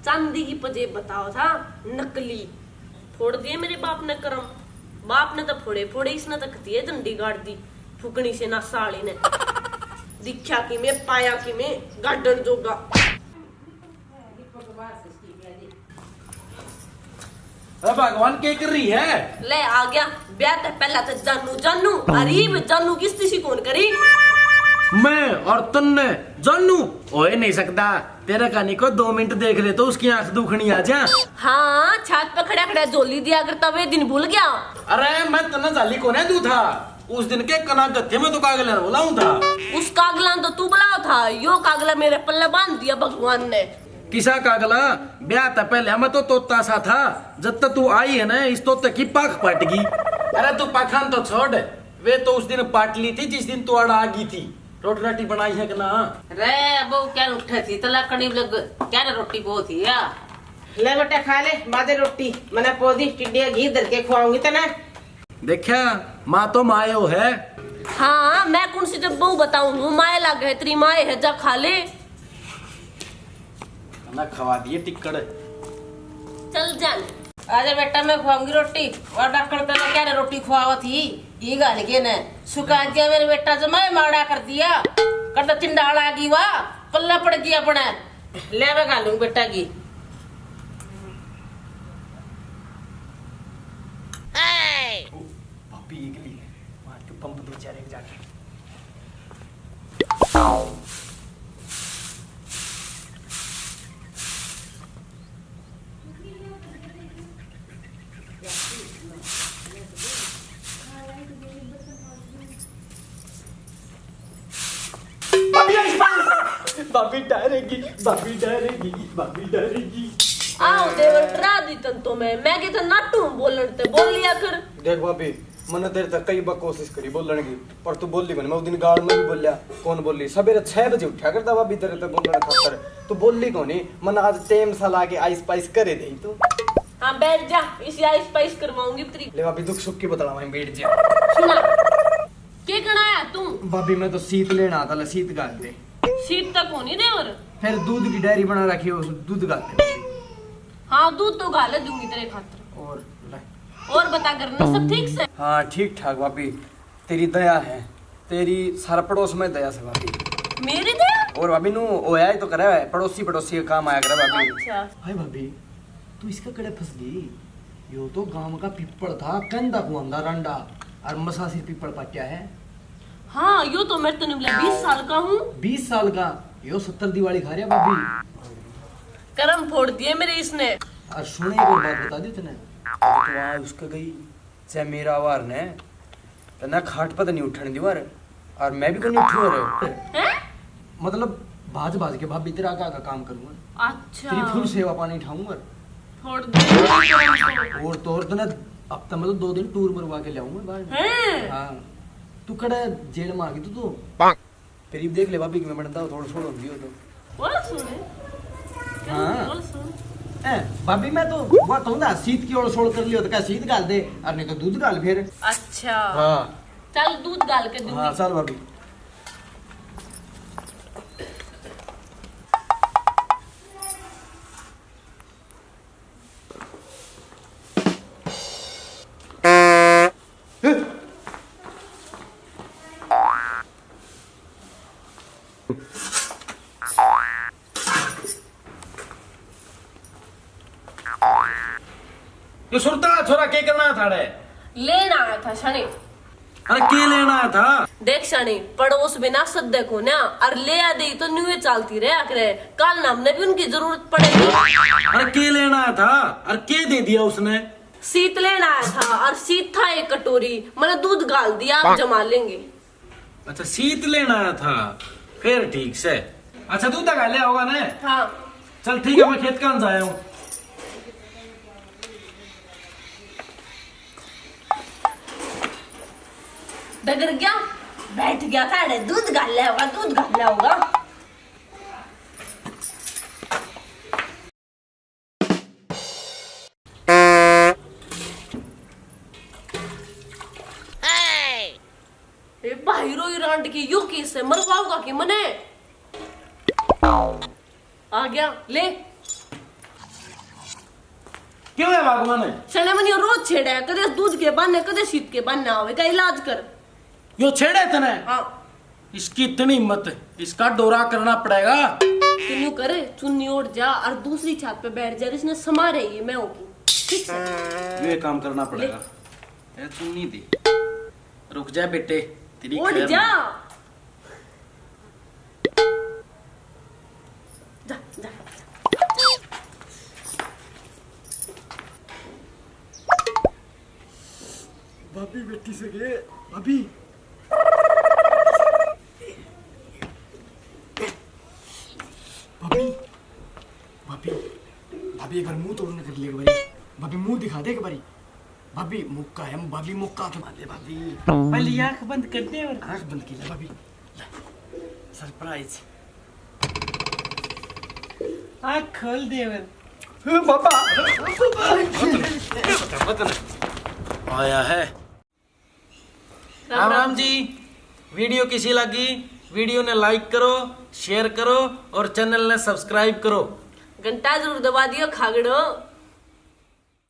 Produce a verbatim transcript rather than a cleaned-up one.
चांदी की पजेब बताओ था, नकली। फोड़ दिए मेरे बाप ने करम। बाप ने तो फोड़े फोड़े, इसने तो कती है डंडी गाड़ दी, फुकनी से ना साली ने। दिख्या कि मैं, पाया कि मैं, गाडन जोगा। अरे भगवान, के कर रही है? ले आ गया ब्याह ते पहला तो जानू, जानू। अरीब जानू किस्ती सी कौन करी? मैं और तन्ने जानू हो ही नहीं सकता। तेरे कानी को दो मिनट देख ले तो उसकी आंख दुखनी आ जा। हाँ, छात पे खड़ा खड़ा झोली दिया करता, वे दिन भूल गया? अरे मैं तन्ने झाली कोने दू था, उस दिन के कना गत्थे में तो कागला बोलाऊं था। उस कागला तो तू बुलाओ था, यो कागला मेरे पल्ले बांध दिया भगवान ने। किसा कागला? ब्याह तै पहले मैं तो तोता सा था, जब तक तू आई है ना, इस तोते की पाख पाट गई। अरे तू पाखान तो छोड़, वे तो उस दिन पाट ली थी जिस दिन तू आड़ा आ गई थी। रोटी राटी बनाई है कि ना? रे बहू, क्या उठे थी तलाकड़ी लग, क्या रे रोटी बहुत ही या? ले बेटा खा ले, बादे रोटी मने पौधी टिड्डिया घी धर के खुआऊंगी तने। देखा, माँ तो मायो है। हाँ, मैं कौन सी जब बहू बताऊं हूँ, माए लागे तेरी माए है, जा खा ले। ना खवा दिए टिक्कड़। चल जा। आजा बेटा, मैं खुआऊंगी रोटी। और डक्कड़ पे क्या ने रोटी खुआवा थी? घी घाल के ने सुखा दिया मेरे बेटा, जमा माड़ा कर दिया। कर तो चिंडाल आ गई वा, पल्ला पड़ गई अपने। ले मैं घालूंगी बेटा घी। ओ, भाभी निकली है। मार के पंप दो चार एक जाके। भाभी, भाभी डरेगी, भाभी डरेगी, भाभी डरेगी। आओ देवर, डरा दी तन तो मैं, मैं के तो नाटू हूँ बोलण ते, बोल लिया कर। देख भाभी, मैंने तेरे तक कई बार कोशिश करी बोलने की, पर तू बोली कोनी। मैं उस दिन गाल में भी बोलिया, कौन बोली? सवेरे छह बजे उठा करता भाभी तेरे तक बोलने खातर, तू बोली कोनी। मैंने आज टेम सा ला के आइस पाइस करे दे तू। हाँ बैठ जा, इसी आइस पाइस करवाऊंगी तेरी। ले भाभी, दुख सुख की बतलावा, बैठ जा। सुना, के कहना है तू? भाभी, मैं तो सीत लेना आता, ले सीत घाल दे। सीत तक होनी देवर। फिर दूध की डेयरी बना रखी है, उस दूध घाल दे। हाँ, दूध तो घाल दूंगी तेरे खातर। और ले। और बता, घर में सब ठीक से? हाँ, ठीक ठाक भाभी, तेरी दया है, तेरी सारा पड़ोस में दया से भाभी। मेरी दया? और भाभी, नू होया ही तो करे, पड़ोसी पड़ोसी के काम आया करे भाभी। अच्छा। हाय भाभी, तू इसका कड़े फंस गई। यो तो गांव का पीपल था, कंधा कुआंदा रंडा, और मसासिर पीपल पाट्या है। हाँ, यो तो मेरे तने बोला बीस साल का हूँ। बीस साल का? यो सत्तर दिवाली खा रहा भाभी। करम फोड़ दिए मेरे इसने। और सुन, एक और बात बता दी तने। तो वहाँ उसके गई, चाहे मेरा आवार ने, तने खाट पर तो नहीं उठने दी, और, और मैं भी को नहीं उठूँ रे। हैं? मतलब, भाज भाज के भाभी तेरा आगे आगे काम करूँगा। अच्छा। तेरी फुल सेवा पानी उठाऊंगा। फोड़ दे। और तो और तने हफ्ते में तो दो दिन टूर मरवा के ले आऊंगा बाहर। हैं? हाँ। तू कड़े जेल में आ गई तू तो। फिर ये देख ले भाभी कि मैं बनता हूँ, थोड़ा छोड़ दियो तो। बोल सुने। हाँ। बोल सुन। ए, भाभी, मैं तो वो कहूँ ना, सीत की ओल सोल कर लियो तो क्या सीत घाल दे, और नहीं तो दूध घाल फिर। अच्छा। हाँ। चल, दूध घाल के दूंगी। हाँ, चल भाभी। यो सुरता छोरा के करना है थाड़े? लेना आया था शनि। अरे के लेना आया था? देख शनि, पड़ोस बिना सद्दे कोन्या, और ले आ दे तो न्यूए चालती रहा करे। कल ना हमने भी उनकी जरूरत पड़ेगी। अरे के लेना आया था और के दे दिया उसने? सीत लेना आया था और सीत था एक कटोरी, मैंने दूध गाल दिया, आप जमा लेंगे। अच्छा, सीत लेना आया था, फिर ठीक से। अच्छा, दूध का लिया होगा ने? हाँ। चल ठीक है, मैं खेत कान जाया हूँ। डगर गया, बैठ गया था, अरे दूध गाल लिया होगा, दूध गाल लिया होगा। ए भाई, रोई रांड की यो केस है, मरवाओगा के मने? आ गया, ले। क्यों है भगवान? सने मनियो रोज छेड़े, कदे दूध के बहाने, कदे शीत के बहाने आवे, का इलाज कर। यो छेड़े तने? हाँ। इसकी इतनी हिम्मत, इसका डोरा करना पड़ेगा। तू न्यू कर, चुन्नी ओढ़ जा और दूसरी छात पे बैठ जा, इसने समा रही है मैं होगी। ठीक है? ये काम करना पड़ेगा। ए, चुन्नी दे। रुक जा बेटे, तेरी ओढ़ खैर जा। नहीं। जा, जा। भाभी बैठी से के, भाभी। भाभी, भाभी, भाभी, एक बार मुंह तोड़ने कर ले एक बारी। भाभी, मुंह दिखा दे एक बारी। भाभी, मौका है, भाभी, मौका तो मार ले, भाभी। पहले आंख बंद कर दे और आंख बंद की ले, भाभी। ले, सरप्राइज। आंख खोल दे और ए, बाबा। आया है। राम राम जी। वीडियो किसी लगी, वीडियो ने लाइक करो, शेयर करो और चैनल ने सब्सक्राइब करो। घंटा जरूर दबा दियो खागड़ो।